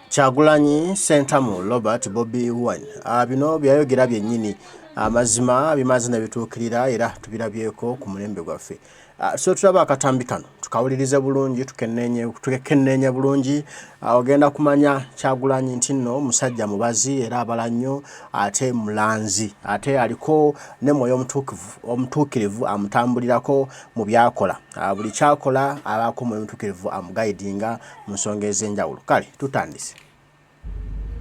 Kyagulanyi Ssentamu Robert Bobi Wine bino byayogera byennyini amazima bimaze ne bituukirira era tubirabyeko ku mulembe gwaffe. So tulaba akatambi kano tukawulirize bulungi, tukekenneenye bulungi. Ogenda kumanya Kyagulanyi nti nno musajja mubazi era abala nnyo ate mulanzi ate aliko ne mwoyo omutuukirivu amutambulirako mu by'akola. Buli ky'akola abaako mwoyo omutuukirivu amugayidinga mu nsonga ez'enjawulo. Kale tutandise.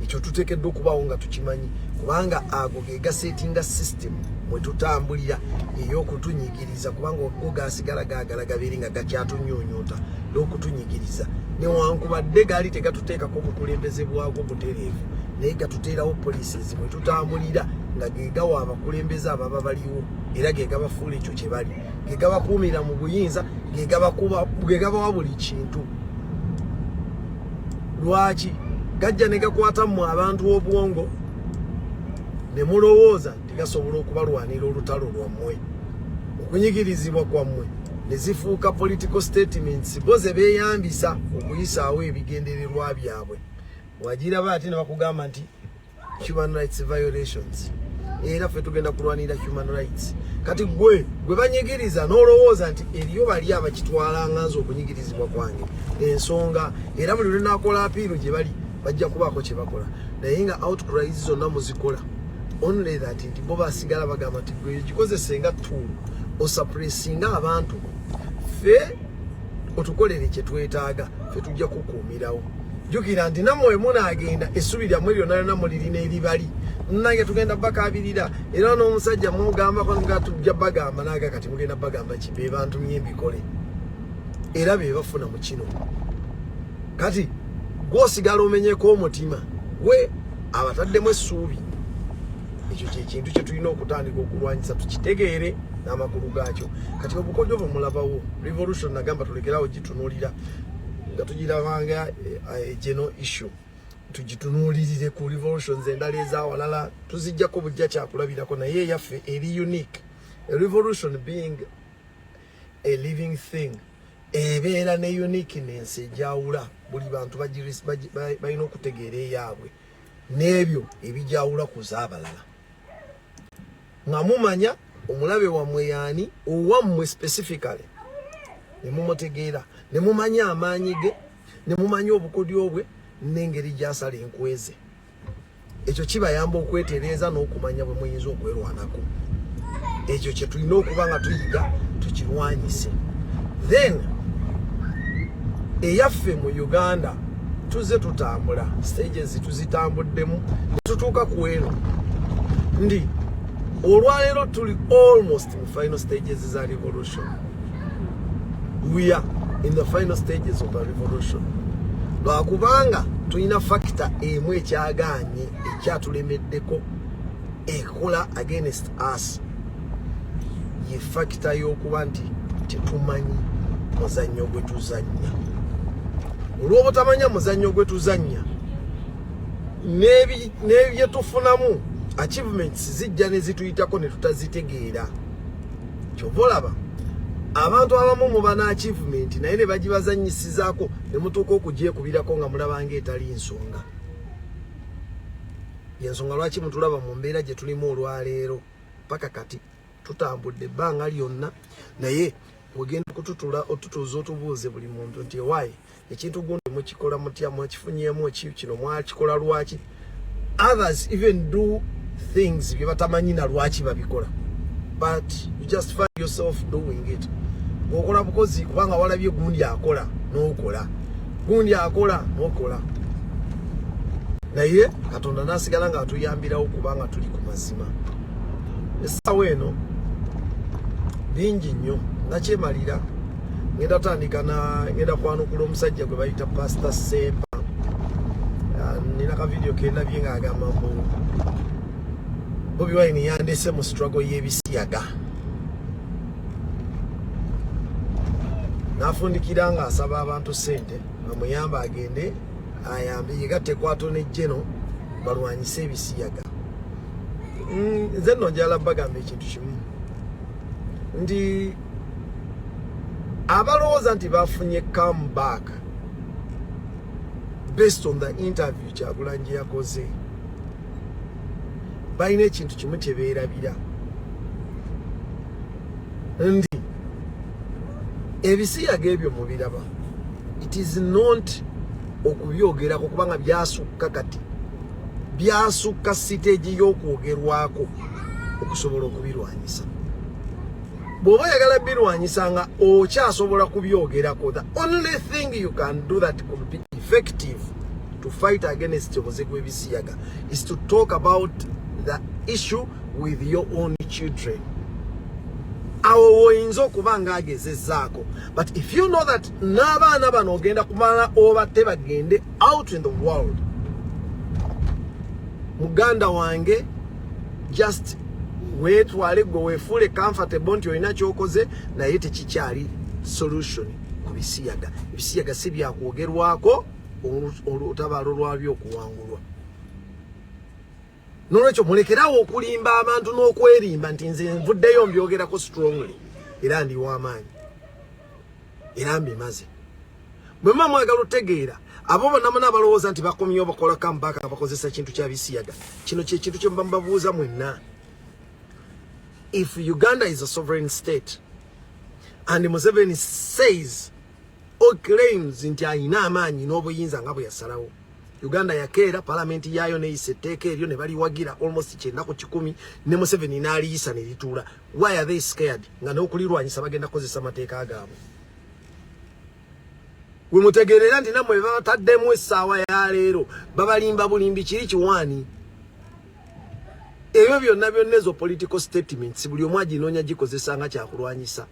Ekyo tuteekeddwa okubaawo nga tukimanyi, kubanga ago ge gasetinga system mwe tutambulira ey'okutunyigiriza, kubanga go gasigala gaagala gabeere nga gakyatunyunyunta n'okutunyigiriza, newankubadde gaali tegatuteekako bukulembeze bwago butereevu, naye gatuteerawo policies mwe tutambulira nga ge gawa abakulembeze ababa baliwo, era ge gabafuula ekyo kye bali, ge gabakuumira mu buyinza, ge gabawa buli kintu. Lwaki gajja ne gakwata mmwe abantu obwongo ne mulowooza nti gasobola okubalwanira olutalo lwammwe, okunyigirizibwa kwammwe, ne zifuuka political statements bo ze beeyambisa okuyisaawo ebigendererwa byabwe? Wagiraba ate ne bakugamba nti human rights violations, era ffe tugenda kulwanirira human rights. Kati gwe gwe banyigiriza n'olowooza nti eriyo bali abakitwala nga nze okunyigirizibwa kwange ensonga, era buli lwe naakola appeal gye bali bajja kubaako kye bakola, naye nga outcries zonna muzikola, only that nti bo basigala bagamba nti gwe gikozese nga tool osuppressinga abantu, ffe otukolere kye twetaaga, ffe tujja kukuumirawo. Jjukira nti nammwe munaagenda, essubi lyammwe lyonna lyonna mulirina eribali nange tugenda bakabirira, era n'omusajja mugambako nga tujja bagamba naga kati mugenda bagamba ki? Be bantumye embikole era be bafuna mu kino. Kati gwosigala omenyeko omutima gwe abataddemu essuubi. Ekyo kyekintu kye tulina okutandika okulwanyisa, tukitegeere n'amakulu gaakyo. Kati obukodyo bwe mulabawo revolution, nagamba tulekerawo gitunuulira nga tugirabanga general issue, tugitunuulirire ku revolutions endala ezawalala, tuzijjako bujja kyakulabirako, naye eyaffe eri unique. A revolution being a living thing, ebeera ne uniqueness ejawula buli bantu balina okutegeera eyaabwe n'ebyo ebijawula ku z'abalala, nga mumanya omulabe wammwe yaani, owammwe specifically, ne mumutegeera, ne mumanya amaanyi ge, ne mumanya obukodyo bwe n'engeri gy'asala enkweze. Ekyo kibayamba okwetereeza n'okumanya bwe muyinza okwerwanako. Ekyo kye tulina okuba nga tuyiga tukirwanyise. Then eyaffe mu Uganda tuzze tutambula, stages tuzitambuddemu ne tutuuka ku eno ndi olwaleero tuli almost mu final stages za revolution. We are in the final stages of the revolution, lwakubanga tulina factor emu ekyagaanye, ekyatulemeddeko, ekola against us, ye factor y'okuba nti tetumanyi muzannyo gwe tuzannya. Olw'obutamanya muzannyo gwe tuzannya, n'ebyetufunamu achievements zijja ne zituyitako ne tutazitegeera. Kyova olaba abantu abamu muba ne achievement, naye ne bagibazannyisizaako ne mutuuka okugyekubirako nga mulaba ng'etali nsonga. Yensonga lwaki mutulaba mu mbeera gye tulimu olwaleero. Paka kati tutambudde ebbanga lyonna, naye ogenda kututula otutuuza otubuuze buli muntu nti ewaayi ekintu gundi mukikola mutya, mwakifunyemu ki, kino mwakikola lwaki? Others even do things bye batamanyi na lwaki babikola, but you just find yourself doing it ng'okola bukozi kubanga walabye gundi akola n'okola, gundi akola n'okola, naye Katonda n'asigala ng'atuyambirawo kubanga tuli ku mazima. Essaawa eno bingi nnyo nakyemalira. Ngenda tandika na ngenda kwanukula omusajja gwe bayita Pastor Sempa. Nina ka video kendabye ng'agamba mbu Bobi Wine yandese mu struggle y'ebisiyaga, n'afundikira ng'asaba abantu ssente bamuyambe agende ayambe yegatte kwato ne geno balwanyise ebisiyaga. Nze nno njala bagamba ekintu kimu nti abalowooza nti bafunye comeback. Based on the interview Kyagulanyi yakoze, balina ekintu kimu kye beerabira nti ebisiyaga ebyo mubiraba, it is not okubyogerako kubanga byasukka, kati byasukka siteegi y'okwogerwako okusobola okubirwanyisa. Bw'oba oyagala birwanyisa nga okyasobola kubyogerako, the only thing you can do that could be effective to fight against omuze gw'ebisiyaga is to talk about the issue with your own children. Awo woyinza okuba nga agezezzaako. But if you know that n'abaana bano ogenda kumala obatte bagende out in the world, muganda wange, just weetwale gwe weefuule comfortable nti olina kyokoze, naye tekikyali solution ku bisiyaga. Ebisiyaga si byakwogerwako olutabaalo lwabyo okuwangulwa. Nolwekyo mulekerawo okulimba abantu n'okwerimba nti nze nvuddeyo mbyogerako strongly era ndi w'amaanyi era mbimaze. Bwe muba mwagala otegeera, abo bonna muna abalowooza nti bakomyewo bakola comeback nga bakozesa kintu kya bisiyaga, kino kye kintu kye muba mubabuuza mwenna. If Uganda is a sovereign state and Museveni says or claims nti ayina amaanyi n'obuyinza nga bwe yasalawo, Uganda yakeera palamenti yaayo neyisa etteeka eryo ne baliwagira almost 90%, ne Museveni n'aliyisa ne lituula, why are they scared nga n'okulirwanyisa bagenda kukozesa amateeka gaabwe? We mutegeerera nti nammwe babataddemu essaawa ya leero babalimba bulimbi. Kiri kiwaani ebyo byonna byonna, ezo political statements buli omu aginoonya gikozesa nga kyakulwanyisa,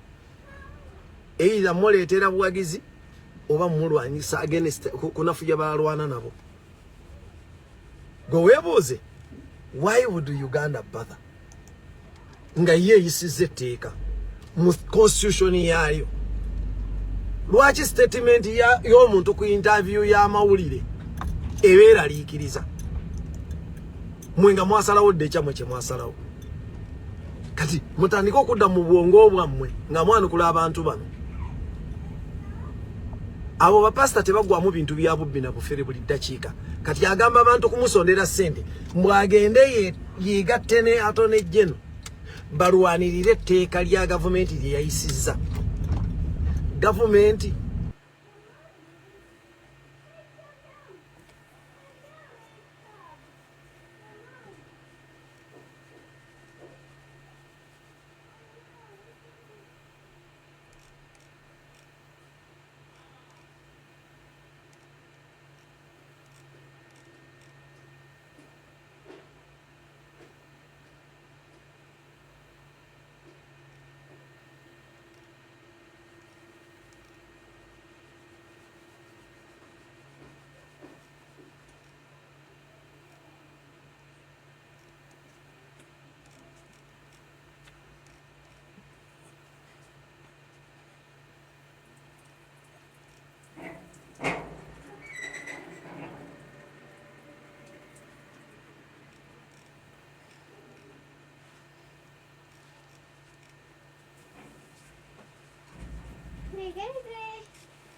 either muleetera buwagizi oba mulwanyisa against kunafuya balwana nabo. Gwe weebuuze, why would Uganda bother nga ye eyisizza etteeka mu constitution yaayo? Lwaki statement y'omuntu ku interview y'amawulire ebeeraliikiriza mwe nga mwasalawo dda ekyammwe kye mwasalawo? Kati mutandike okudda mu bwongo bwammwe nga mwanukula abantu bano. Abo bapasita tebagwamu bintu bya bubbi na bufere buli ddakiika. Kati agamba abantu kumusondera ssente mbwagende yeegatte ne Attorney General balwanirire etteeka lya gavumenti lye yayisizza gavumenti.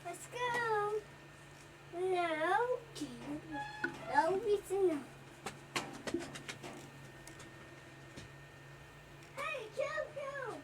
Let's go. No. No, it's no. Hey, go, go.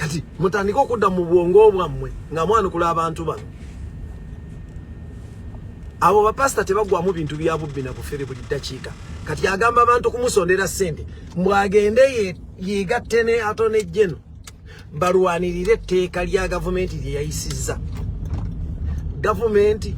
Kati mutandike okudda mu bwongo bwammwe nga mwanukula abantu bano. Abo bapasita tebagwamu bintu bya bubbi na bufere buli ddakiika. Kati agamba abantu kumusondera ssente mbu agende yeegatte ne Attorney General balwanirire etteeka lya gavumenti lye yayisizza. Gavumenti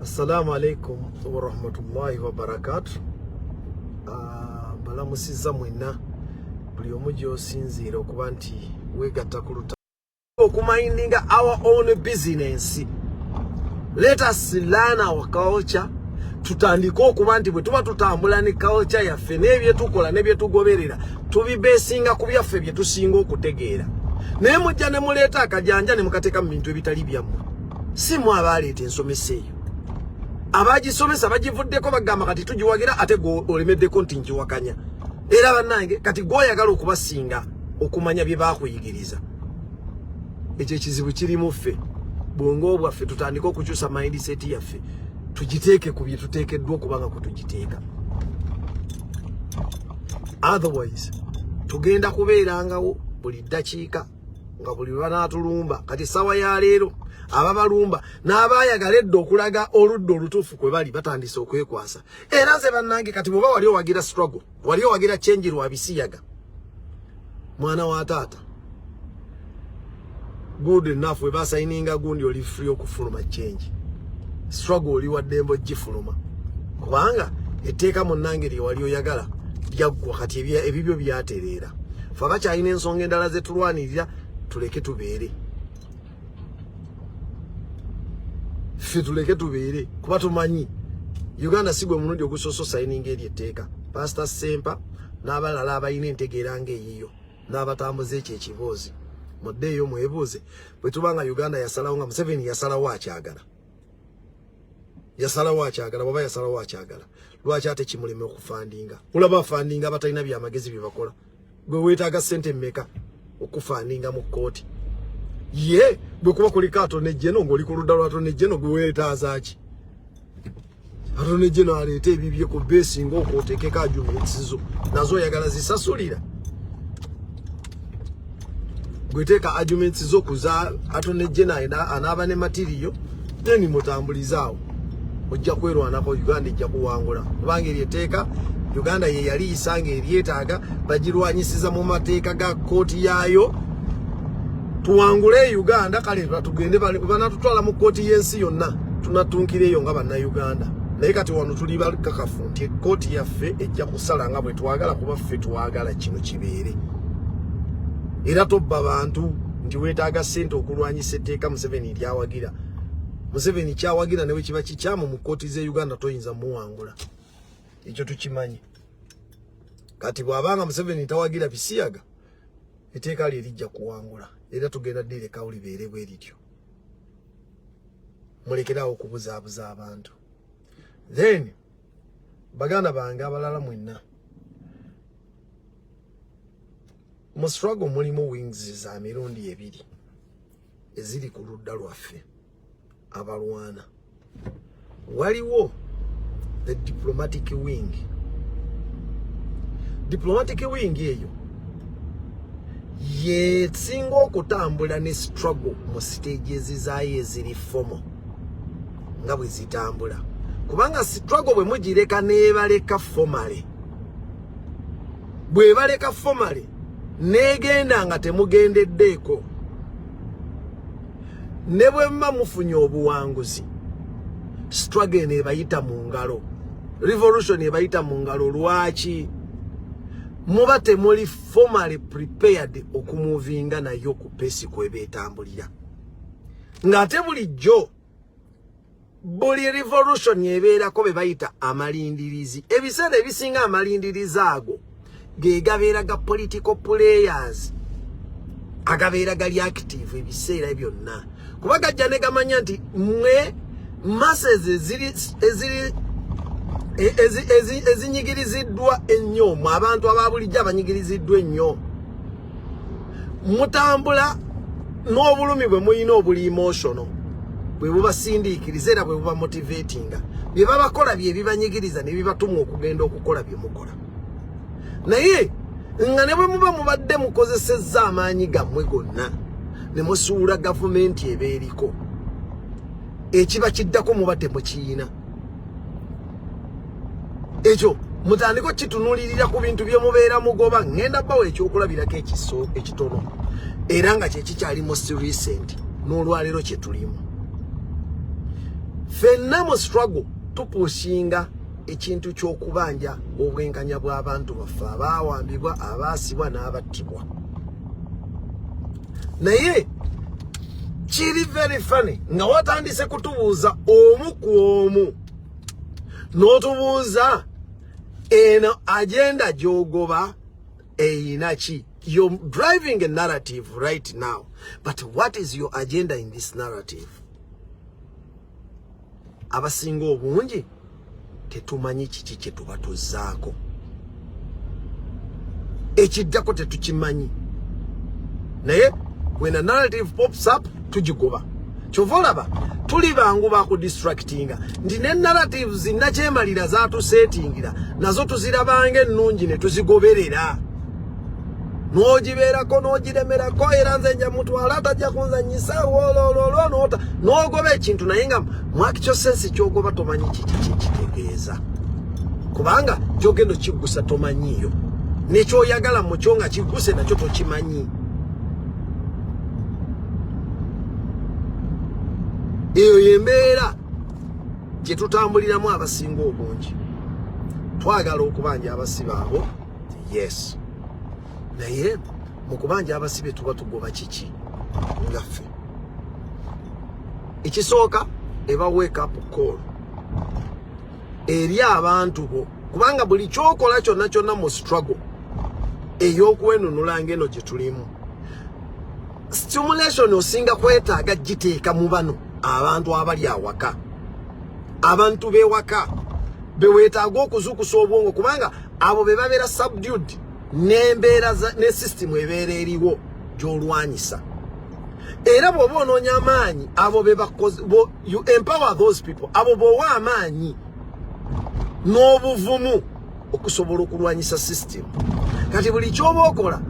Assalamu alaikum warahmatullahi wabarakatu. Ah, mbalamusizza mwenna buli omu gy'osinziira okuba nti weegatta ku luta okumayindinga our own business. Let us learn our culture. Tutandike okuba nti bwe tuba tutambula ne culture yaffe n'ebyetukola n'ebyetugoberera tubibeesinga ku byaffe bye tusinga okutegeera. Naye mujja ne muleeta akajanja ne mukateeka mu bintu ebitali byammwe. Si mwe abaaleeta ensomesa eyo. Abagisomesa bagivuddeko bagamba kati tugiwagira ate gwe olemeddeko nti ngiwakanya. Era bannange kati gwe oyagala okubasinga okumanya bye baakuyigiriza. Ekyo ekizibu kiri mu ffe. Bwongo bwaffe tutandike okukyusa mindset yaffe tugiteeke ku bye tuteekeddwa okuba nga kwe tugiteeka. Otherwise tugenda kubeerangawo buli ddakiika nga buli lwanaatulumba. Kati essaawa ya leero ababalumba n'abaayagala edda okulaga oludda olutuufu kwe bali batandise okwekwasa. Era nze bannange kati bw'oba wali owagira struggle, wali owagira change lwa bisiyaga, mwana wa taata, good enough, we basayininga gundi oli free okufuluma change. Struggle oli wa ddembe ogifuluma kubanga etteeka munnange lye wali oyagala lyaggwa, kati ebibyo byatereera. Ffe abakyalina ensonga endala ze tulwanirira tuleke tubeere, ffe tuleke tubeere, kuba tumanyi Uganda si gwe mulundi ogusoose osayininga eri etteeka. Pastor Ssempa n'abalala abalina entegeera ng'eyiyo n'abatambuza ekyo ekiboozi, muddeeyo mwebuuze bwe tuba nga Uganda yasalawo nga Museveni yasalawo akyagala, yasalawo akyagala, bw'aba yasalawo akyagala lwaki ate kimuleme okufandinga? Olaba afandinga abatalina byamagezi bye bakola. Gwe weetaaga ssente mmeka okufandinga mu kkooti? Ye bwe kuba kuliko atone jeno ng'oli ku ludda lwa atone jeno, gwe weetaaza ki? Atone jeno aleete ebibye ku beesi ng'okwoteekeko arguments zo, nazo oyagala zisasulira. Gweteeka arguments zo kuza atone jeno anaaba ne matiriyo, then mutambulizaawo, ojja kwerwanako. Uganda ejja kuwangula kubanga eryo etteeka Uganda ye yaliyisa nga eryetaaga, bagirwanyisiza mu mateeka ga kkooti yaayo. Tuwangule e Uganda. Kale batugende banatutwala mu kkooti y'ensi yonna, tunatunkira eyo nga Bannayuganda. Naye kati wano tuli bakakafu nti ekkooti yaffe ejja kusala nga bwe twagala, kuba ffe twagala kino kibeere. Era tobba bantu nti weetaaga ssente okulwanyisa etteeka Museveni lyawagira. Museveni kyawagira ne bwe kiba kikyamu mu kkooti z'e Uganda, toyinza muwangula, ekyo tukimanyi. Kati bw'abanga Museveni tawagira bisiyaga, etteeka lye lijja kuwangula, era tugenda ddirekawo libeere bwe lityo. Mulekerawo okubuzaabuza abantu. Then baganda bange abalala mwenna, mu struggle mulimu wings za mirundi ebiri eziri ku ludda lwaffe abalwana. Waliwo the diplomatic wing. Diplomatic wing eyo yesinga okutambula ne struggle mu stages zaayo eziri formal nga bwe zitambula, kubanga struggle bwe mugireka neebaleka formally, bwebaleka formally neegenda nga temugendeddeeko, ne bwe muba mufunye obuwanguzi, struggle eno ebayita mu ngalo, revolution ebayita mu ngalo. Lwaki? Muba temuli formally prepared okumuvinga nayo ku pace kweba etambulira. Ng'ate bulijjo buli revolution ebeerako be bayita amalindirizi. Ebiseera ebisinga amalindirizi ago ge gabeera ga political players agabeera gali active ebiseera byonna, kuba gajja ne gamanya nti mwe masses eziri eziri ezinyigiriziddwa ennyo, mu abantu aba bulijjo abanyigiriziddwa ennyo, mutambula n'obulumi bwe mulina obuli emotional, bwe bubasindiikiriza era bwe buba motivatinga. Bye babakola bye bibanyigiriza ne bibatuma okugenda okukola bye mukola. Naye nga ne bwe muba mubadde mukozesezza amaanyi gammwe gonna ne musuula gavumenti eba eriko, ekiba kiddako muba temukiyina. Ekyo mutandike okitunuulirira ku bintu bye mubeera mugoba. Ŋŋenda bawa ekyokulabirako ekiso ekitono era nga kyekikyali most recent n'olwaleero kye tulimu ffenna mu struggle. Tupushinga ekintu ky'okubanja obwenkanya bw'abantu baffe abaawambibwa, abaasibwa n'abattibwa. Naye kiri very funny nga watandise kutubuuza omu ku omu, n'otubuuza eno agenda gy'ogoba eyina ki. You're driving a narrative right now, but what is your agenda in this narrative? Abasinga obungi tetumanyi kiki kye tuba tuzzaako, ekiddako tetukimanyi. Naye when a narrative pops up, tugigoba. Kyova olaba tuli bangu bakudistractinga nti ne narratives nakyemalira zatusetingira nazo tuzirabanga ennungi ne tuzigoberera, n'ogibeerako n'ogiremerako. Era nze nja mutwala, tajja kunzanyisa wolololo, nota n'ogoba ekintu, naye nga mwakikyo sense kyogoba tomanyi kiki kikitegeeza, kubanga gyogenda okiggusa tomanyiiyo, nekyoyagala mukyo nga kigguse nakyo tokimanyi. Eyo yembeera gye tutambuliramu. Abasinga obungi twagala okubanja abasibe abo, yes, naye mu kubanja abasibe tuba tugoba kiki? Nga ffe ekisooka eba wake up call eri abantu bo, kubanga buli kyokola kyonna kyonna mu struggle ey'okwenunula ngeno gye tulimu, stimulation osinga kwetaaga giteeka mu bano abantu abali awaka, abantu bewaka beweetaaga okuzuukusa obwongo, kubanga abo be babeera subdued n'embeera ne system ebeera eriwo gy'olwanyisa. Era bw'oba onoonya amaanyi, abo be you empower those people, abo bw'owa amaanyi n'obuvumu okusobola okulwanyisa system. Kati buli kyoba okola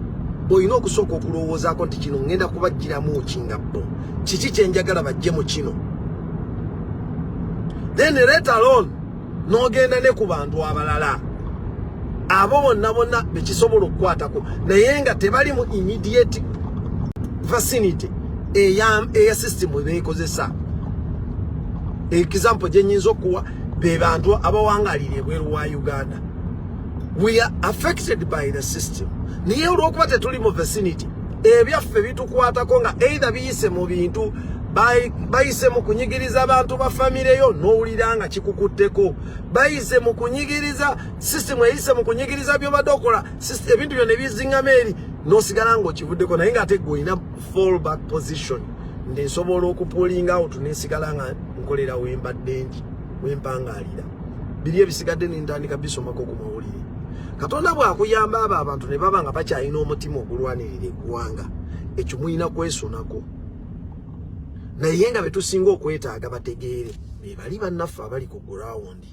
olina okusooka okulowoozaako nti kino ngenda kubajjiramu ki, nga bo kiki kyenjagala bajje mu kino, then let alone n'ogenda ne ku bantu abalala abo bonna bonna bekisobola okukwatako, naye nga tebali mu immediate vicinity eya system beekozesa. Example gye nyinza okuwa, be bantu abawangalira ebweru wa Uganda. We are affected by the system, naye olwokuba tetuli mu vicinity, ebyaffe bitukwatako nga either biyise mu bintu, bayise mu kunyigiriza abantu ba famire yo, n'owulira nga kikukutteko, bayise mu kunyigiriza system, eyise mu kunyigiriza byobadde okola, ebintu byonna ebiziŋŋama eri, n'osigala ng'okivuddeko, naye ng'ate gwe olina fallback position nti nsobola okupullinga out nensigala nga nkolera wembadde ndi, wempangalira. Biri ebisigadde nentandika bisomako ku mawulire. Katonda bw'akuyamba, abo abantu ne baba nga bakyalina omutima ogulwanirira eggwanga, ekyo mulina kwesunako. Naye nga betusinga okwetaaga bategeere be bali bannaffe abali ku ground.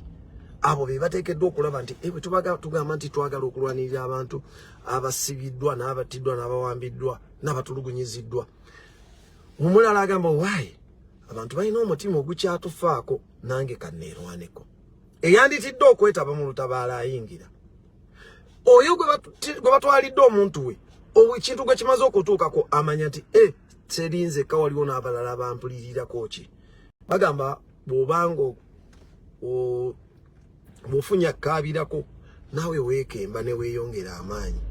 Abo be bateekeddwa okulaba nti bwe tubaga tugamba nti twagala okulwanirira abantu abasibiddwa n'abattiddwa n'abawambiddwa n'abatulugunyiziddwa. Omulala agamba, "Waayi, abantu balina omutima ogukyatufaako, nange kanneerwaneko." Eyanditidde okwetaba mu lutabaala ayingira oyo gwe batwalidde omuntu we, ekintu gwe kimaze okutuukako, amanya nti e terinzekka, waliwo n'abalala bampulirirako. Ki bagamba, bw'obanga bw'ofunya kaabirako, naawe weekemba ne weeyongera amaanyi.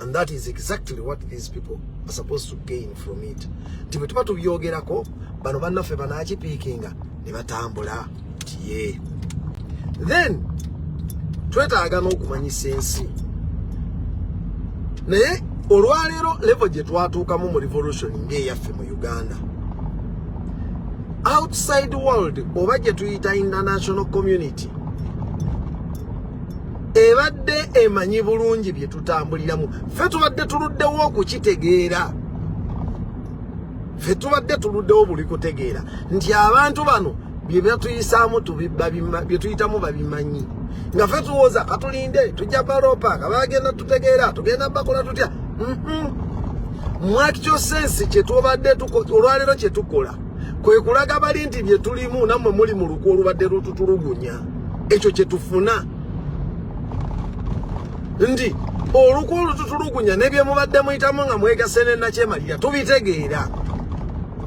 And that is exactly what these people are supposed to gain from it, nti bwe tuba tubyogerako, bano bannaffe banaakipiikinga ne batambula tiye. Then twetaaga n'okumanyisa ensi. Naye olwaleero level gye twatuukamu mu revolution ng'eyaffe mu Uganda, outside world oba gye tuyita international community ebadde emanyi bulungi bye tutambuliramu. Ffe tubadde tuluddewo okukitegeera, ffe tubadde tuluddewo buli kutegeera nti abantu bano bye batuyisaamu, bye tuyitamu babimanyi, nga ffe tuwooza katulinde tujja baloopa nga bagenda tutegeera, tugenda bakola tutya. Mu actual sense, kyetubadde olwaleero kyetukola kwe kulaga bali nti bye tulimu nammwe muli mu lukwo olubadde lututulugunya. Ekyo kyetufuna nti olukwo olututulugunya ne bye mubadde muyitamu nga mwegase ne nakyemalira tubitegeera.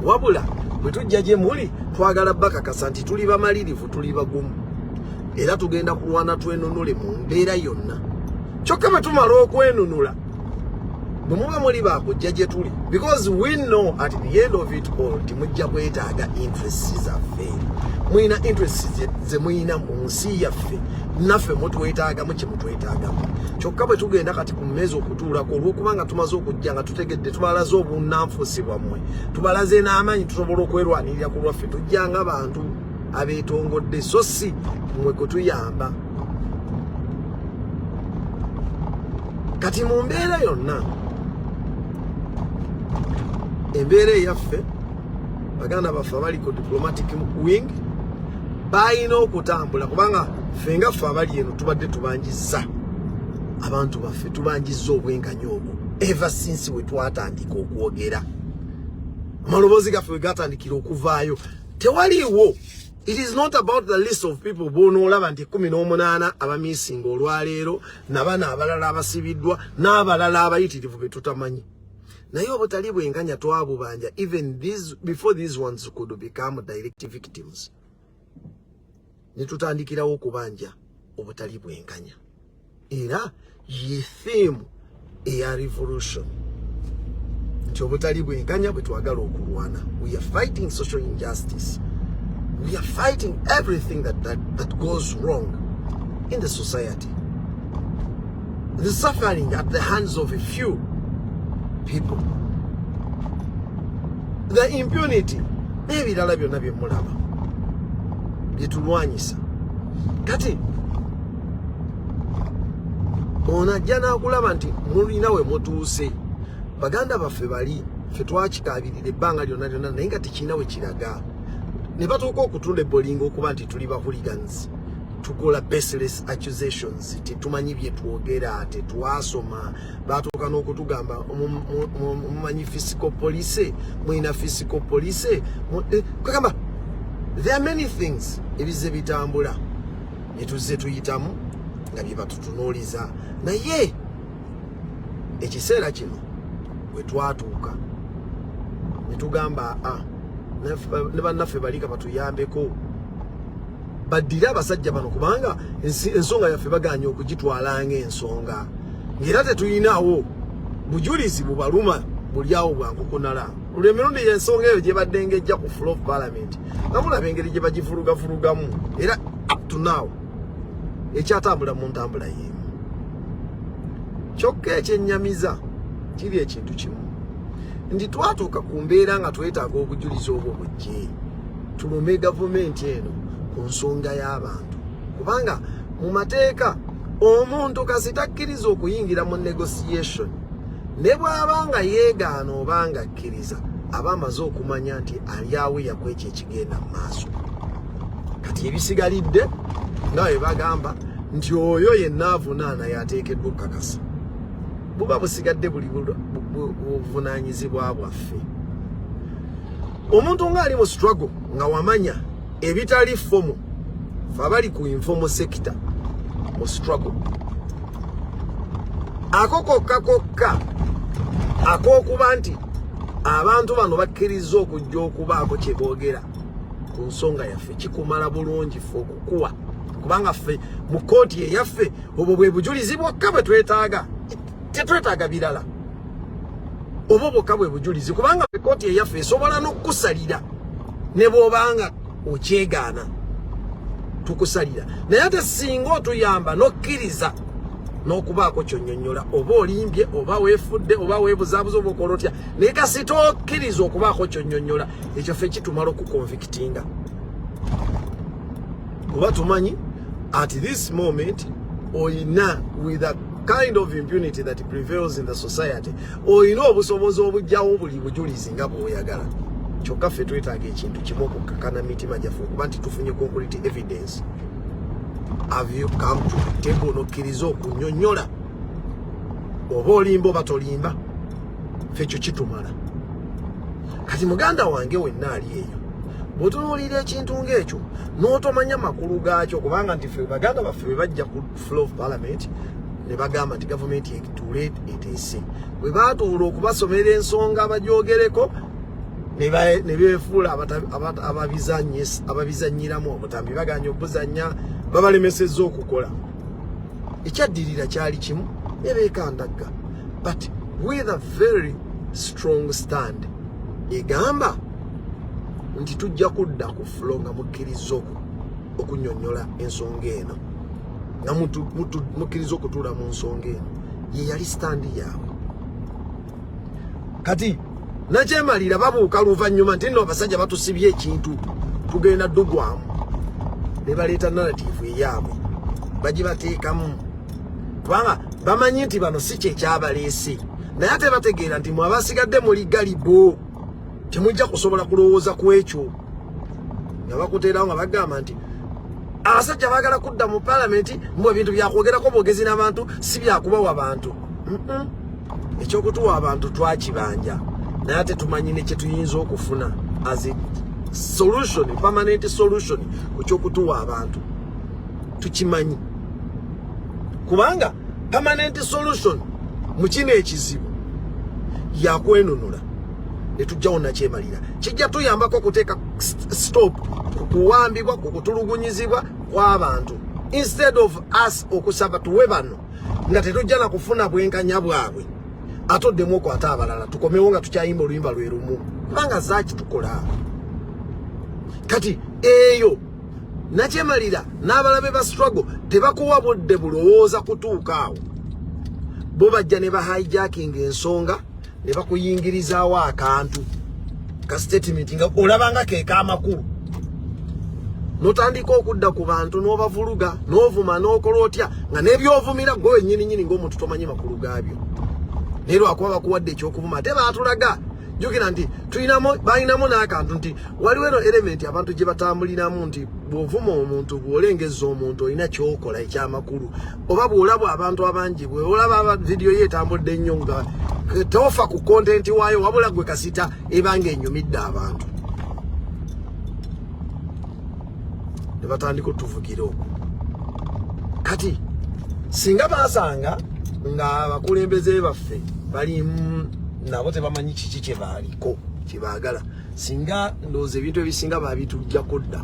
Wabula bwe tujja gye muli, twagala bakakasa nti tuli bamalirivu, tuli bagumu, era tugenda kulwana twenunule mu mbeera yonna. Kyokka bwe tumala okwenunula, bwe muba muli bakujja gye tuli, because we know at the end of it all nti mujja kwetaaga interests zaffe. Mulina interests ze mulina mu nsi yaffe, naffe mutwetaagamu kye mutwetaagamu. Kyokka bwe tugenda kati ku mmeeza okutuulako, olw'okubanga tumaze okujja nga tutegedde, tubalaze obunnanfuusi bwammwe, tubalaze n'amaanyi, tusobola okwerwanirira ku lwaffe, tujja nga bantu abeetongodde, so si mmwe kutuyamba. Kati mu mbeera yonna, embeera eyaffe, baganda baffe abali ku diplomatic wing balina okutambula, kubanga ffe nga ffe abali eno tubadde tubanjiza abantu baffe, tubanjiza obwenkanya obwo ever since we twatandika okwogera, amaloboozi gaffe we gatandikira okuvaayo. Tewaliiwo, it is not about the list of people bonoolaba nti 18 abamisinga olwaleero, nabano abalala abasibiddwa n'abalala abayitirivu be tutamanyi. Naye obutali bwenkanya twabubanja even these, before these ones could become direct victims, ne tutandikirawo okubanja obutali bwenkanya. Era ye theme eya revolution nti obutali bwenkanya bwe twagala okulwana. We are fighting social injustice, we are fighting everything that goes wrong in the society, the suffering at the hands of a few people, the impunity n'ebirala byonna bye mulaba bye tulwanyisa. Kati ono ajja n'akulaba nti mulina we mutuuse, baganda baffe bali Ffe twakikaabirira ebbanga lyonna lyonna, naye nga tekirina we kiraga, ne batuuka okutunda ebolinga okuba nti tuli ba hooligans, tukola baseless accusations, tetumanyi bye twogera, tetwasoma. Batuuka n'okutugamba, "Mumanyi fiscal police? Mulina fiscal police?" Kwegamba there are many things ebizze bitambula ne tuzze tuyitamu nga bye batutunuuliza. Naye ekiseera kino bwe twatuuka ne tugamba, a ne bannaffe balika batuyambeko baddire abasajja bano, kubanga ensonga yaffe baganye okugitwala ng'ensonga, ng'era tetulinawo bujulizi bubaluma buli awo bwankukunala. Luli emirundi ensonga eyo gyebadde ng'ejja ku floor of parliament, nga mulaba engeri gye bagivulugavulugamu, era up to now ekyatambula mu ntambula y'emu. Kyokka ekyennyamiza kiri ekintu kimu, nti twatuuka ku mbeera nga twetaaga obujulizi obwo bujje tulume gavumenti eno ku nsonga y'abantu, kubanga mu mateeka omuntu kasita akkiriza okuyingira mu negotiation, ne bw'aba nga yeegaana oba nga akkiriza, aba amaze okumanya nti ali aweya ku ekyo ekigenda mu maaso. Kati ebisigalidde nga bwe bagamba nti oyo yenna avunaana yateekeddwa okukakasa, buba busigadde buli buvunaanyizibwa bwaffe. Omuntu ng'ali mu struggle nga wamanya ebitali formal, fe abali ku informal sector mu struggle, ako kokka kokka ak'okuba nti abantu bano bakkiriza okujja okubaako kye boogera ku nsonga yaffe kikumala bulungi ffe okukuwa, kubanga ffe mu kooti eyaffe obwo bwe bujulizi bwokka bwe twetaaga, tetwetaaga birala. Obwo bwokka bwe bujulizi, kubanga kooti eyaffe esobola n'okukusalira ne bw'obanga okyegaana, tukusalira. Naye ate singa otuyamba n'okkiriza n'okubaako kyonnyonnyola, oba olimbye oba weefudde oba weebuzaabuza oba okola otya, naye kasita okkiriza okubaako kyonnyonnyola, ekyo ffe kitumala okuconvictinga, kuba tumanyi at this moment oyina, with a kind of impunity that prevails in the society, oyina obusobozi obugjawo buli bujulizi nga bw'oyagala. Kyokka ffe twetaaga ekintu kimu, okukkakana mitima gyaffe okuba nti tufunye concrete evidence. Have you come to the table n'okkiriza okunyonnyola oba olimba oba tolimba? Ffe ekyo kitumala. Kati muganda wange wenna ali eyo, bw'otunuulira ekintu ng'ekyo n'otomanya makulu gaakyo, kubanga nti ffe baganda baffe bwe bajja ku floor of parliament ne bagamba nti gavumenti etuule eteese, bwe baatuula okubasomera ensonga bagyogereko, ne beefuula ababizannyiramu obutambi, baganya obuzannya, babalemesezza okukola. Ekyaddirira kyali kimu, ne beekandagga, but with a very strong stand egamba nti tujja kudda ku floor nga mukkiriza okunyonnyola ensonga eno, nga mukkiriza okutuula mu nsonga eno. Ye yali stand yaabwe. Kati nakyemalira babuuka luvannyuma nti nno abasajja batusibye ekintu, tugenda ddugwamu, ne baleeta narrative eyaabwe bagibateekamu, kubanga bamanyi nti bano si kyekyabaleese. Naye ate bategeera nti mwe abasigadde muli gullible, temujja kusobola kulowooza ku ekyo, nga bakuteerawo nga bagamba nti abasajja baagala kudda mu palamenti, mbu ebintu byakwogerako bwogezi n'abantu, si byakubawa bantu. Ekyokutuwa abantu twakibanja, naye ate tumanyi ne kyetuyinza okufuna as a solution, permanent solution ku kyokutuwa abantu tukimanyi, kubanga permanent solution mu kino ekizibu yakwenunula netujjawo nakyemalira. Kijja tuyambako okuteeka stop ku kuwambibwa, ku kutulugunyizibwa kw'abantu, instead of us okusaba tuwe bano nga tetujja na kufuna bwenkanya bwabwe, ate oddemu okwate abalala, tukomewo nga tukyayimba oluyimba lwe lumu, kubanga zaaki tukola. Kati eyo nakyemalira n'abalabe ba struggle tebakuwa budde bulowooza kutuuka awo, bo bajja ne bahijacking ensonga ne bakuyingirizaawo akantu ka statement nga olabanga keeka amakulu, notandika okudda ku bantu n'obavuluga n'ovuma n'okola otya, nga n'ebyovumira gwe wennyini nyini ng'omuntu tomanyi makulu gaabyo, naye lwakuba bakuwadde ekyokuvuma. Ate baatulaga Jjukira nti tulinamu, balinamu n'akantu nti waliwo eno element abantu gye batambuliramu nti bw'ovuma omuntu, bw'olengezza omuntu, olina kyokola ekyamakulu, oba bw'olaba abantu abangi, bw'olaba vidiyo ye etambudde ennyo nga tofa ku content waayo, wabula gwe kasita ebanga enyumidde abantu ne batandika otuvugira okwo. Kati singa basanga nga abakulembeze baffe bali nabo tebamanyi kiki kye baaliko kye baagala, singa ndowooza ebintu ebisinga babitujjako dda.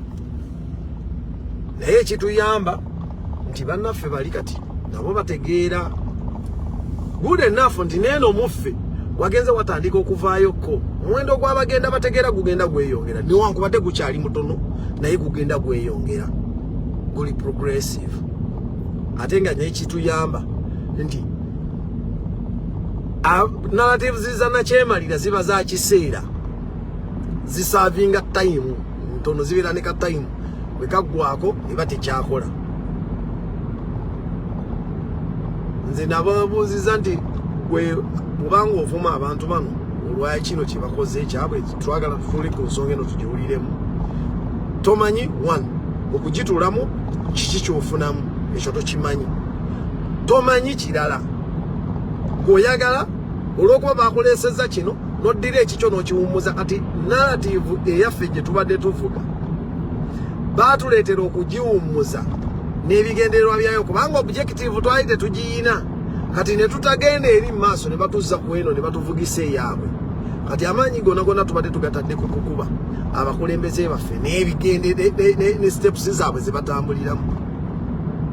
Naye ekituyamba nti bannaffe bali kati nabo bategeera good enough nti neeno muffe wagenze watandika okuvaayo ko omuwendo gw'abagenda bategeera gugenda gweyongera, newankubadde gukyali mutono, naye gugenda gweyongera, guli progressive. Ate nga nekituyamba nti narratives za nakyemalira ziba za kiseera, ziservinga time ntono, zibeera ne ka time bwe kaggwako eba tekyakola. Nze nababuuziza nti gwe bwobanga ovuma abantu bano olwa kino kye bakoze ekyabwe, twagala tutuule ku nsonga eno tugiwuliremu. Tomanyi one okugituulamu kiki kyofunamu, ekyo tokimanyi, tomanyi kirala gweoyagala olw'okuba bakuleesezza kino n'oddira ekikyo n'okiwummuza. Kati narrative eyaffe gye tubadde tuvuga baatuleetera okugiwummuza n'ebigendererwa byayo, kubanga objective twali tetugiyina. Kati ne tutagenda eri mu maaso, ne batuzza ku eno ne batuvugisa eyaabwe. Kati amaanyi gonna gonna tubadde tugatadde ku kukuba abakulembeze baffe n'ebigende ne steps zaabwe ze batambuliramu,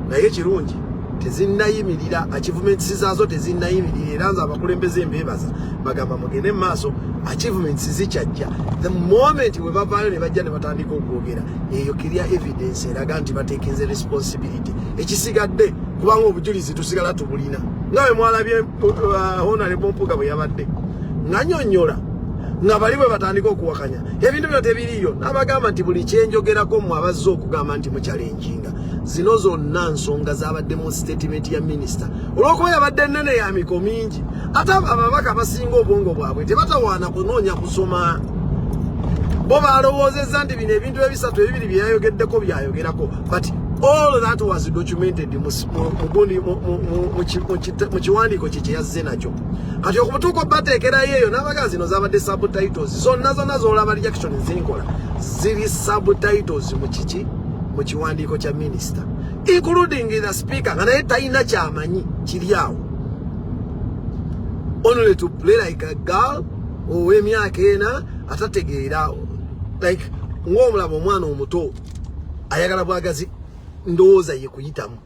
naye kirungi tezinnayimirira, achievements zaazo tezinnayimirira. Era nze abakulembeze mbeebaza, bagamba mugende mu maaso, achievements zikyajja. The moment we bavaayo ne bajja ne batandika okwogera, eyo clear evidence eraga nti batekinze responsibility. Ekisigadde, kubanga obujulizi tusigala tubulina, nga bwe mwalabye Honorable Mpuuga bwe yabadde nganyonnyola nga bali bwe batandika okuwakanya ebintu bino tebiriyo, n'abagamba nti buli kyenjogerako mmwe abazze okugamba nti mukyalenjinga, zino zonna nsonga zabadde mu statement ya minisita. Olw'okuba yabadde nnene ya miko mingi, ate ababaka abasinga obwongo bwabwe tebatawaana kunoonya kusoma, bo balowoozezza nti bino ebintu ebisatu ebibiri bye yayogeddeko byayogerako, but all that was documented mu kiwandiiko kye kyeyazze nakyo. Kati okutuuka obateekerayo eyo n'abagaa zino zabadde subtitles zonna zonna zolaba reaction zinkola ziri subtitles mu kiki, mu kiwandiiko kya minisita, including the speaker nga naye talina kyamanyi kiri awo, only to play like a girl ow'emyaka 4 atategeera, like ng'omulaba omwana omuto ayagala bwagazi ndowooza ye kuyitamu.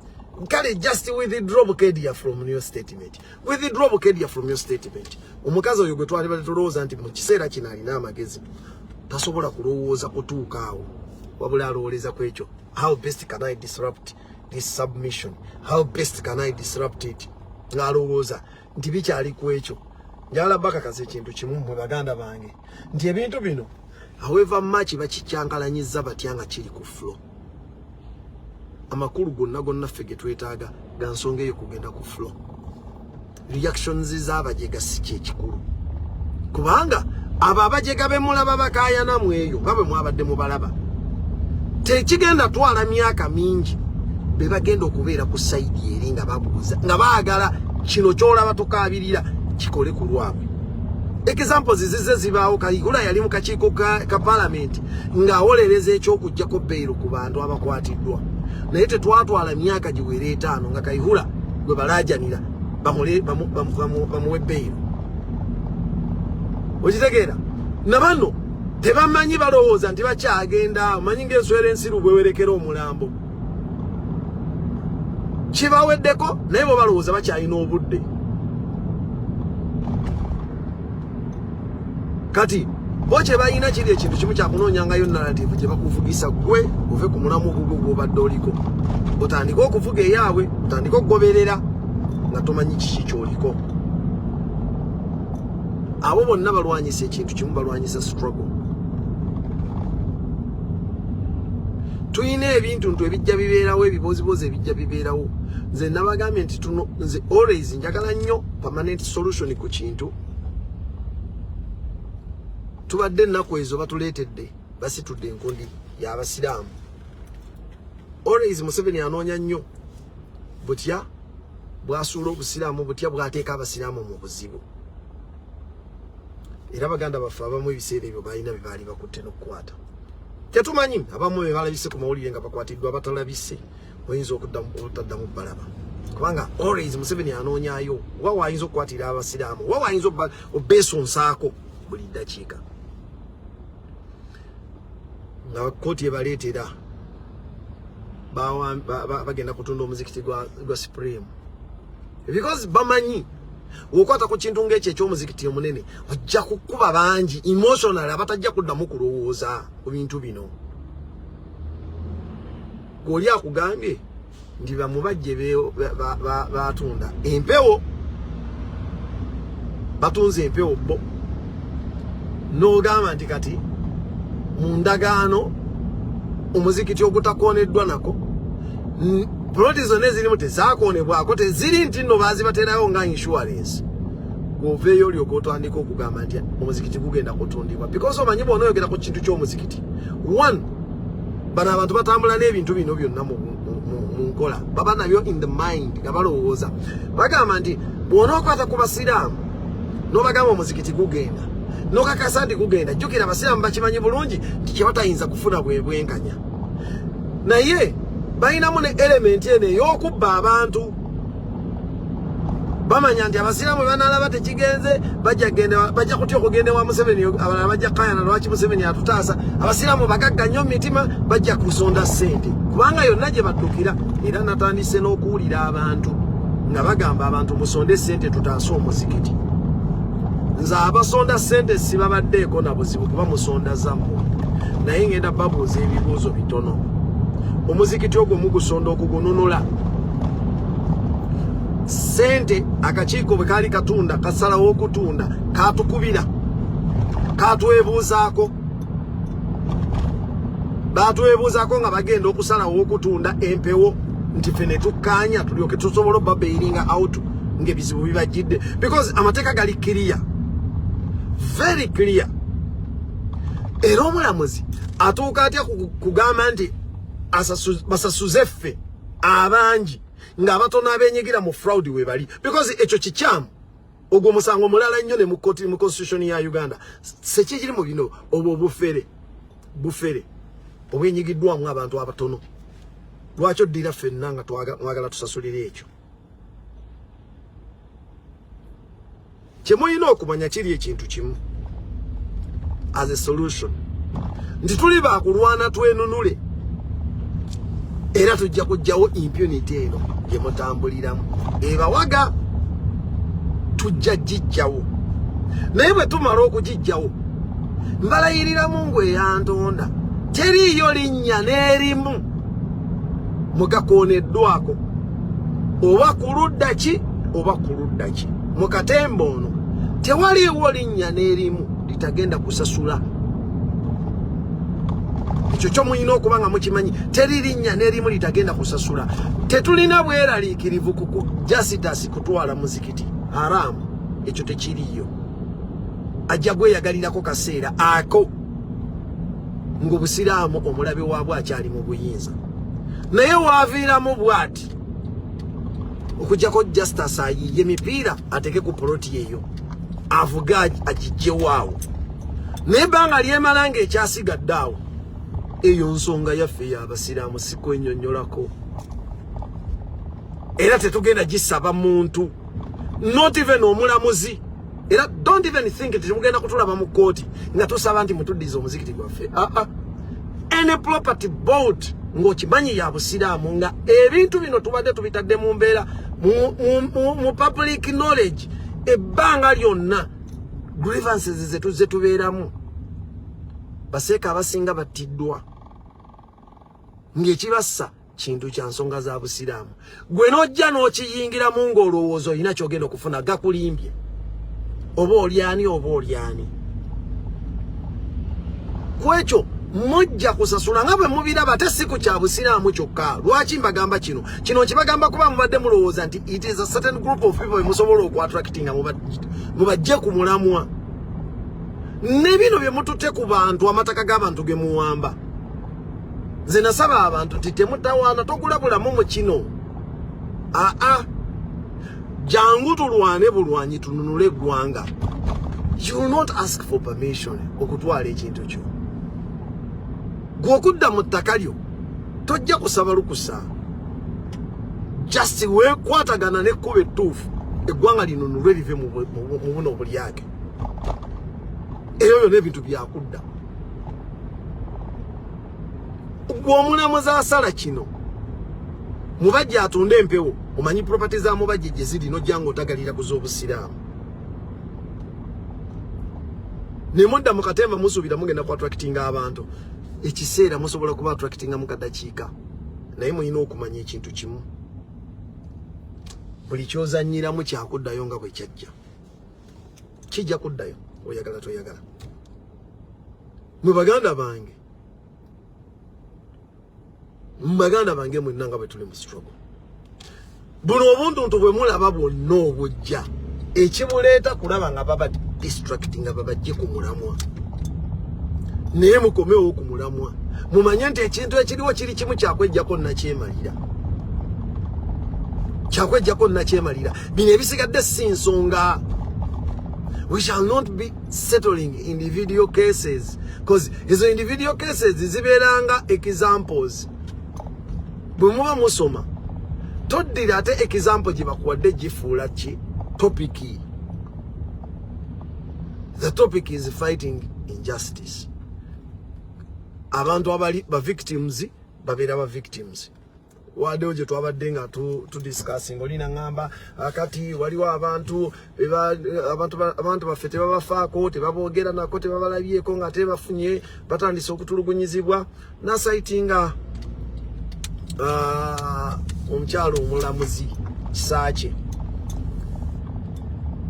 Kale just withdraw Bukedia from your statement, withdraw Bukedia from your statement. Omukazi oyo gwe twali bali tulowooza nti mu kiseera kino alina amagezi, tasobola kulowooza kutuuka awo, wabula alowooleza ku ekyo: how best can I disrupt this submission, how best can I disrupt it? Ng'alowooza nti bikyali ku ekyo. Njagala bakakasa ekintu kimu mmwe baganda bange, nti ebintu bino, however much bakikyankalanyiza batya nga kiri ku floor, amakulu gonna gonna ffe ge twetaaga ga nsonga eyo kugenda ku floor. Reactions z'abajega si kyekikulu, kubanga abo abajega be mulaba bakaayanamu eyo nga bwe mwabadde mubalaba, tekigenda twala myaka mingi be bagenda okubeera ku side eri nga babuuza nga baagala kino kyolaba tukaabirira kikole ku lwabwe. Examples zize zibaawo. Kayihura yali mu kakiiko ka palamenti ng'awolereza ekyokuggyako bail ku bantu abakwatiddwa, naye tetwatwala myaka giwera 5 nga Kayihura gwe balaajanira bamuwe bail. Okitegeera? Nabano tebamanyi, balowooza nti bakyagenda. Omanyi ng'enswera ensiru bwewerekera omulambo, kibaweddeko, naye bo balowooza bakyalina obudde. Kati bo kye balina kiri ekintu kimu kyakunoonyangayo narrative gye bakuvugisa gwe ove ku mulamu ogugwo gw'obadde oliko, otandike okuvuga eyaabwe, otandike okugoberera nga tomanyi kiki kyoliko. Abo bonna balwanyisa ekintu kimu, balwanyisa struggle. Tulina ebintu ntu ebijja bibeerawo, ebibozibozi ebijja bibeerawo. Nze nabagambye nti tuno, nze always njagala nnyo permanent solution ku kintu. Tubadde ennaku ezo batuleetedde, basitudde enkundi y'abasiraamu. Always Museveni anoonya nnyo butya bwasuula obusiraamu, butya bwateeka abasiraamu mu buzibu. Era baganda baffe abamu ebiseera ebyo balina bye baali bakutte n'okukwata, tetumanyi. Abamu be balabise ku mawulire nga bakwatiddwa, abatalabise oyinza obutaddamu balaba, kubanga always Museveni anoonyayo wa waayinza okukwatira abasiraamu, wa waayinza obeesunsaako buli ddakiika. Nga kkooti ebaleetera bagenda kutunda omuzikiti gwa Supreme, because bamanyi wokwata ku kintu ng'ekyo eky'omuzikiti omunene ojja kukuba bangi emotional abatajja kuddamu kulowooza ku bintu bino. Gw'oli akugambye nti bamubajje batunda empewo, batunze empewo bo, n'ogamba nti kati mu ndagaano omuzikiti ogutakoneddwa nako, ploti zonna ezirimu tezakonebwako, teziri nti nno bazibaterayo nga insurance. Gwoveeyo olyoka otandika okugamba nti omuzikiti gugenda kutundibwa, because omanyi bw'onoyogera ku kintu ky'omuzikiti, one, bano abantu batambula n'ebintu bino byonna mu nkola, baba nabyo in the mind nga balowooza. Bagamba nti bw'onookwata ku basiraamu n'obagamba omuzikiti gugenda, n'okakasa nti gugenda, jjukira abasiraamu bakimanyi bulungi nti kyebatayinza kufuna bwe bwenkanya, naye balinamu ne element eno ey'okubba abantu. Bamanya nti abasiraamu banalaba tekigenze, bajja kutya okugenda ewa Museveni. Abalala bajja kukayana, lwaki Museveni atutaasa? Abasiraamu bagagga nnyo mu mitima, bajja kusonda ssente kubanga yonna gye baddukira. Era natandise n'okuwulira abantu nga bagamba abantu, musonde ssente tutaase omuzikiti. Nze abasonda ssente sibabaddeeko na buzibu, kuba musonda zammwe, naye ngenda babuuza ebibuuzo bitono. Omuzikiti ogwo mugusonda okugununula? Sente akakiiko bwe kaali katunda, kasalawo okutunda, katukubira, katwebuuzaako? Batwebuuzaako nga bagenda okusalawo okutunda empewo, nti ffe ne tukkaanya tulyoke tusobole obabailinga out ng'ebizibu bibajjidde? Because amateeka gali clear, very clear. Era omulamuzi atuuka atya kugamba nti basasuze ffe abangi ng'abatono abenyigira mu fraud we bali? Because ekyo kikyamu. Ogwo musango mulala nnyo ne mu kooti, mu constitution ya Uganda sekikiri mu bino. Obwo obufere, bufere obwenyigiddwamu abantu abatono. Lwaki oddira ffenna nga twagala tusasulire? Ekyo kyemulina okumanya kiri ekintu kimu as a solution, nti tuli bakulwana twenunule, era tujja kujjawo impunity eno gye mutambuliramu ebawaga, tujja gijjawo. Naye bwe tumala okugijjawo, mbalayirira Mungu eyantonda, teriiyo linnya n'erimu mugakooneddwako, oba ku ludda ki oba ku ludda ki mu katemba ono, tewaliiwo linnya n'erimu litagenda kusasula. Ekyo kyo mulina okuba nga mukimanyi, teri linnya n'erimu litagenda kusasula. Tetulina bweraliikirivu ku Justice kutwala muzikiti haramu, ekyo tekiriiyo. Ajja gweyagalirako kaseera ako ng'obusiraamu omulabe waabwe akyali mu buyinza, naye waaviiramu bw'ati okujjako Justice ayiye emipiira ateke ku poloti eyo, avuge agijjewaawo, naye ebbanga lyemala ng'ekyasigadde awo, eyo nsonga yaffe y'abasiraamu, sikwenyonyolako, era tetugenda gisaba muntu, not even omulamuzi. Era don't even think nti mugenda kutulaba mu kkooti nga tusaba nti mutuddize omuzikiti gwaffe. Aa, ah, ah. Any property bought ng'okimanyi ya busiraamu, nga ebintu bino tubadde tubitadde mu mbeera mu public knowledge ebbanga lyonna, grievances zetuzze tubeeramu, baseeka abasinga battiddwa ng'ekibassa kintu kya nsonga za busiraamu, gwe n'ojja n'okiyingiramu ng'olowooza olina kyogenda okufuna, gakulimbye. Oba olyani, oba olyani, ku ekyo mujja kusasula nga bwe mubiraba. Ate si ku kya busiraamu kyokka. Lwaki mbagamba kino? Kino nkibagamba kuba mubadde mulowooza nti it is a certain group of people musobola okuattractinga mubajje ku mulamwa. Ne bino bye mututte ku bantu, amataka g'abantu ge muwamba. Nze nasaba abantu nti temutawaana, togula bulamu mu kino. Aa, jangu tulwane bulwanyi tununule eggwanga. You will not ask for permission okutwala ekintu kyo. Gwe okudda mu ttaka lyo tojja kusaba lukusa, just weekwatagana n'ekkubo ettuufu eggwanga linunulwe live mu buno obulyake. Eyo yonna ebintu byakudda. Gwe omulamuzi asala kino, Mubajje atunde empewo, omanyi property za Mubajje gye ziri, nojja nga otagalira ku z'Obusiraamu ne mudda mu katemba, musuubira mugenda ku attractinga abantu. Ekiseera musobola kuba attractinga mu kadakiika, naye mulina okumanya ekintu kimu: buli kyozanyiramu kyakuddayo nga bwe kyajja, kijja kuddayo, oyagala toyagala. Mwe baganda bange, baganda bange mwenna, nga bwe tuli mu struggle, buno obuntuntu bwe mulaba bwonna obujja, ekibuleeta kulaba nga baba distract, nga babajje ku mulamwa. Naye mukomewo ku mulamwa, mumanye nti ekintu ekiriwo kiri kimu, kyakwejjako nakyemalira, kyakwejjako nakyemalira. Bino ebisigadde si nsonga. We shall not be settling individual cases, because ezo individual cases zibeeranga examples. Bwe muba musoma, toddira ate example gye bakuwadde gifuula ki topic. The topic is fighting injustice. Abantu abali ba victims babeera ba victims. Waddewo gye twabadde nga tudiscussing, olina ŋŋamba kati waliwo abantu abantu baffe tebabafaako, tebaboogera nako, tebabalabyeko, nga ate bafunye batandise okutulugunyizibwa. Nacitinga omukyalo omulamuzi Kisaakye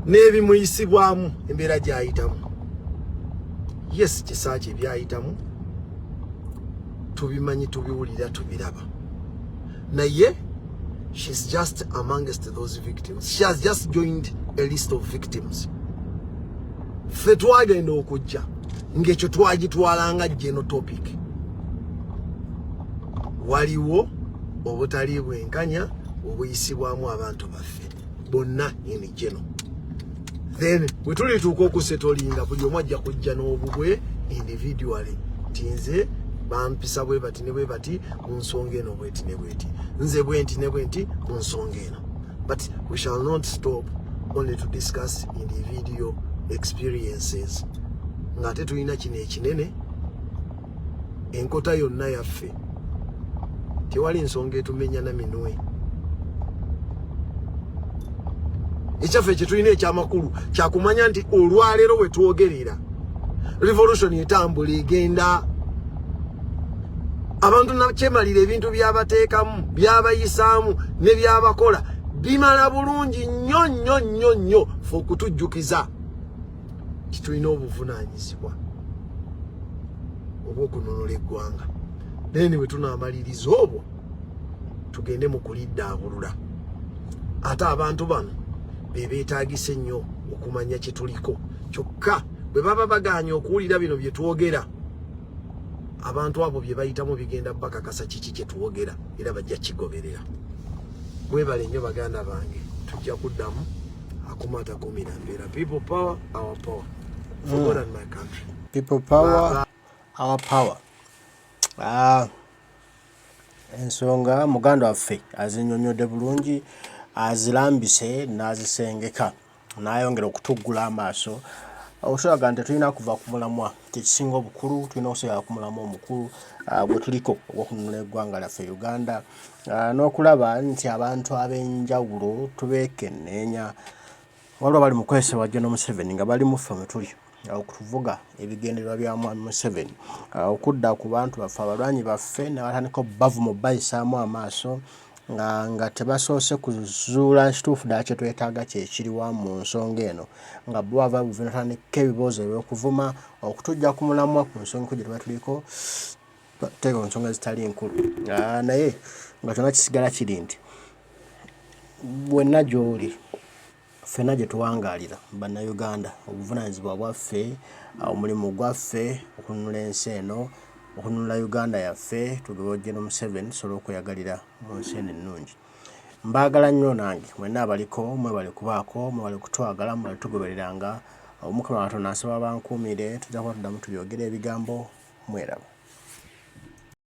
n'ebimuyisibwamu, embeera gy'ayitamu. Yes, Kisaakye byayitamu tubimanyi, tubiwulira, tubiraba, naye she's just amongst those victims. She has just joined a list of victims. Ffe twagenda okujja ng'ekyo twagitwalanga general topic. Waliwo obutali bwenkanya obuyisibwamu abantu baffe bonna in general. Then bwe tulituuka okusettlinga, buli omu ajja kujja n'obubwe individually, nti nze bampisa bwe bati ne bwe bati mu nsonga eno, bweti ne bweti, nze bwenti ne bwenti mu nsonga eno. But we shall not stop only to discuss individual experiences, ng'ate tulina kino ekinene, enkota yonna yaffe. Tewali nsonga etumenya na minwe. Ekyaffe kyetulina ekyamakulu kyakumanya nti olwaleero we twogerera, revolution etambula egenda. Abantu nakyemalira ebintu byabateekamu, byabayisaamu ne byabakola bimala bulungi nnyo nnyo nnyo nnyo fe okutujjukiza nti tulina obuvunaanyizibwa obw'okununula eggwanga. Then bwe tunaamaliriza obwo, tugende mu kuliddaabulula. Ate abantu bano be beetaagisa ennyo okumanya kye tuliko. Kyokka bwe baba bagaanye okuwulira bino bye twogera, abantu abo bye bayitamu bigenda bakakasa kiki kye twogera, era bajja kigoberera. Mwebale nnyo baganda bange, tujja kuddamu. Akuma atakumira mbeera. People power, our power, for God and my country. People power, our power. Ah, ensonga muganda waffe azinyonyodde bulungi, azirambise n'azisengeka, n'ayongera okutuggula amaaso okutulaga nti tetulina kuva ku mulamwa. Kyekisinga obukulu, tulina okusigala ku mulamwa omukulu gwe tuliko ogw'okununula eggwanga lyaffe Uganda, n'okulaba nti abantu ab'enjawulo tubeekenneenya. Waliwo bali mu kwesebwa General Museveni nga bali mu ffe mwe tuli okutuvuga ebigendererwa bya Mwami Museveni, okudda ku bantu baffe, abalwanyi baffe, ne batandika obbavuma, obbayisaamu amaaso nga tebasoose kuzuula kituufu ddala kye twetaaga kyekiriwa mu nsonga eno, nga bo bava buvi natandika ebibuuzo eby'okuvuma okutuggya ku mulamwa, ku nsonga enkulu gye tuba tuliko, teeka ku nsonga ezitali nkulu. Naye nga kyonna kisigala kiri nti wenna gy'oli Ffena gye tuwangaalira Bannayuganda, obuvunaanyizibwa bwaffe, omulimu gwaffe okununula ensi eno, okununula Uganda yaffe tugobe Gen. Museveni tusobole okweyagalira mu nsi eno ennungi. Mbaagala nnyo nange mwenna abaliko mwebale kubaako, mwebale kutwagala, mwebale tugobereranga. Omukama Katonda nsaba abankuumire, tujja kuba tuddamu tubyogere ebigambo mweraba.